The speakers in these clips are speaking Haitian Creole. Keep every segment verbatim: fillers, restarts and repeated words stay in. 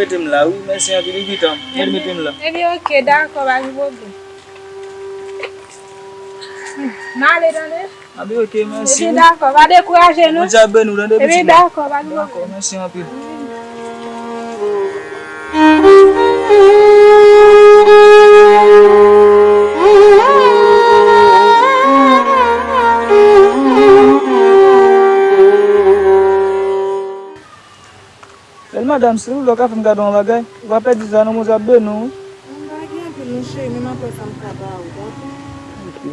Mete m la, wi, mèsi anpil, wi, pitan. Mete, mete m la. Ebyen, oke, dakò, pa gen pwoblèm. M ale, tande? Anpil, oke, mèsi. Ebyen, dakò, pa dekouraje, non. Bondye ap beni w, tande, pitit mwen. Ebyen, dakò, pa gen pwoblèm. Dakò, mèsi anpil. Bèl madanm, silvouplè, w ka fè m gade yon bagay? Ou pa pèdi sa non, Bondye ap beni w. M pa gen anpil non, cheri, men m ap wè sa m ka ba ou, dakò? Ok.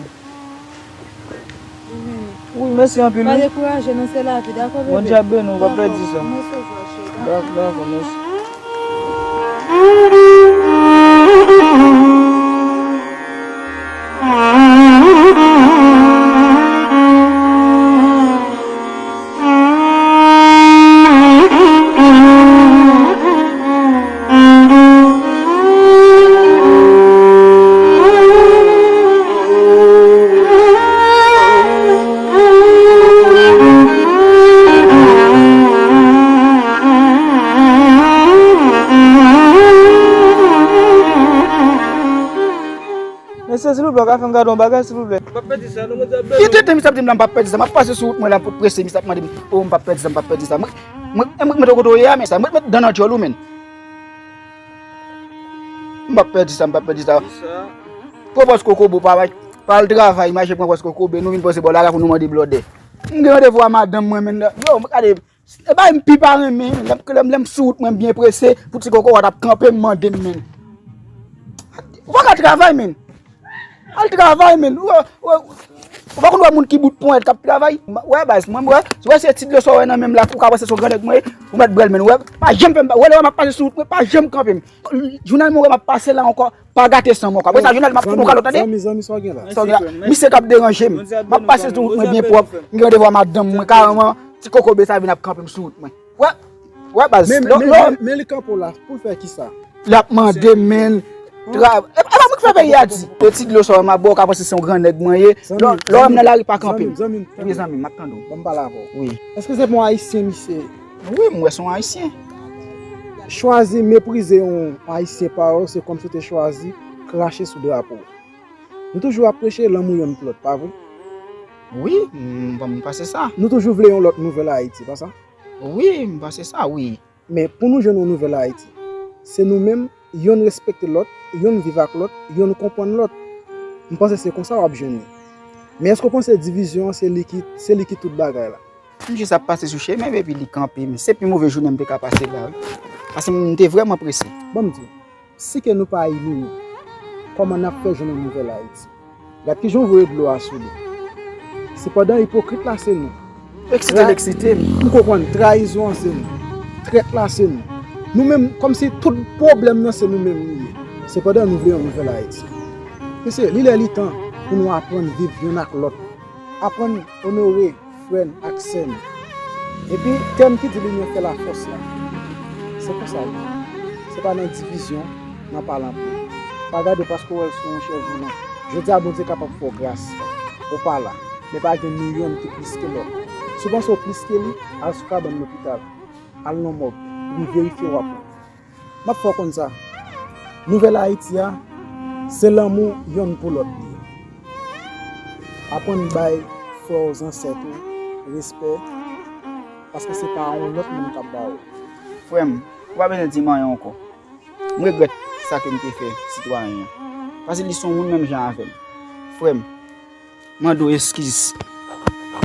Wi, mèsi anpil, wi. Pa dekouraje non, se lavi, dakò, bebe? Bondye ap beni w, w pa pèdi sa. Dakò, m resevwa, cheri, dakò. Dakò, dakò, mèsi. Mesye, silvouplè, w ka fè m gade yon bagay, silvouplè? M p ap pèdi sa, non, Bondye ap beni w. Ki tenten misye ap di m la, m p ap pèdi sa? M ap pase sou wout mwen la, m pot prese, misye ap mande m, o, m p ap pèdi sa, m p ap pèdi sa. Mwen, mwen, mwen, mwen te kote w ye a, men sa, mwen, mwen dan nan djòl ou, men. M p ap pèdi sa, m p ap pèdi sa. Pran pòz kokobe w, pa, pa al travay, mache pran pòz kokobe, nou vin poze bò lagay pou nou mande blòdè. M gen randevou a madanm mwen, men, yo, gade, e bagay m pi pa renmen, lè m, lè m, lè m sou wout mwen, m byen prese, pou ti kokorat ap kanpe m mande m, men. Ou pa ka travay, men. Al travay, men. Ou, ou, ou pa konn wè moun ki bout ponyèt k ap travay? Wè, baz, mwen, m wè, wè se ti dlo sa w wè nan men m la, ou ka panse se yon gran nèg mwen ye, ou mèt bwè l, men. Wè, pa janm fè m, wè lè w wè m ap pase sou wout mwen, pa janm kanpe m. Jounal mwen wè m ap pase la ankò, pa gate san mwen ankò. Apre sa, jounal m ap fout ou kalòt, tande? Zanmi, zanmi, sa w gen la? Sa w gen la? Misye k ap deranje m. M ap pase sou wout mwen byen pwòp. M gen randevou a madanm mwen, kareman, ti kokobe sa vin ap kanpe m sou wout mwen. Wè, wè, baz. Men, men, men, men li kanpe w la, pou l fè kisa? L ap mande, men, tra-, e, e pa mwen ki fè peyi a di. E ti dlo sa w wè m ap bwè, ou ka panse se yon gran nèg mwen ye. Lè, lè w wè m nan lari, pa kanpe m. Zanmi m, zanmi m, zanmi m, tann. Wi, zanmi m, m ap tande w. Ban m pale avè w. Wi. Èske se pa yon ayisyen misye ye? Wi, m wè se yon ayisyen. Chwazi meprize yon ayisyen parèy w, se kòmsi w te chwazi krache sou drapo w. Nou toujou ap preche lanmou yonn pou lòt, pa vre? Wi, m, m panse sa. Nou toujou vle yon lòt nouvèl Ayiti, pa sa? Wi, m panse sa, wi. Men pou nou jwenn yon nouvèl Ayiti, se nou menm, yonn respekte lòt, yonn viv ak lòt, yonn konprann lòt. M panse se konsa w ap jwenn li. Men èske w panse divizyon an se li ki, se li ki tout bagay la? M jis ap pase sou chemen m epi li kanpe m. Se pi move jounen m te ka pase la, wi. Paske m te vrèman prese. Ban m di w, si ke nou pa ini nou, kòman n ap fè jwenn yon nouvèl Ayiti? Gad kijan w voye dlo a sou li. Sepandan, ipokrit la se nou. Eksite l eksite m. M konprann, trayizon an se nou. Trèt la se nou. Nou menm, kòmsi tout pwoblèm nan se nou menm li ye. Sepandan, nou vle yon nouvèl Ayiti. Mesye, li lè li tan pou nou aprann viv yonn ak lòt. Aprann onore frè n ak sè n. Epi, tèm ki di linyon fè lafòs la, se konsa l ye. Se pa nan divizyon, nan palantre. Pa gade paske w wè l sou yon chèz woulan. Jodi a, Bondye kapab fè w gras. Ou pa la. Men pa gen ni yonn ki plis ke lòt. Si w panse w plis ke li, al sou kabann lopital. Al nan mòg. Vin verifye w ap wè. M ap fè w konn sa. Nouvèl Ayiti a, se lanmou yonn pou lòt li ye. Aprann bay frè w, zansèt ou, respè, paske se pa yon lòt moun k ap ba ou. Frè m, ou pa bezwen di m anyen ankò. M regrèt sa ke m te fè sitwayen an. Paske li se yon moun menm jan avè m. Frè m, mande w eskiz.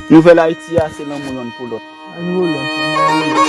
Nouvèl Ayiti a, se lanmou yonn pou lòt. Ann woule ansanm, ann woule.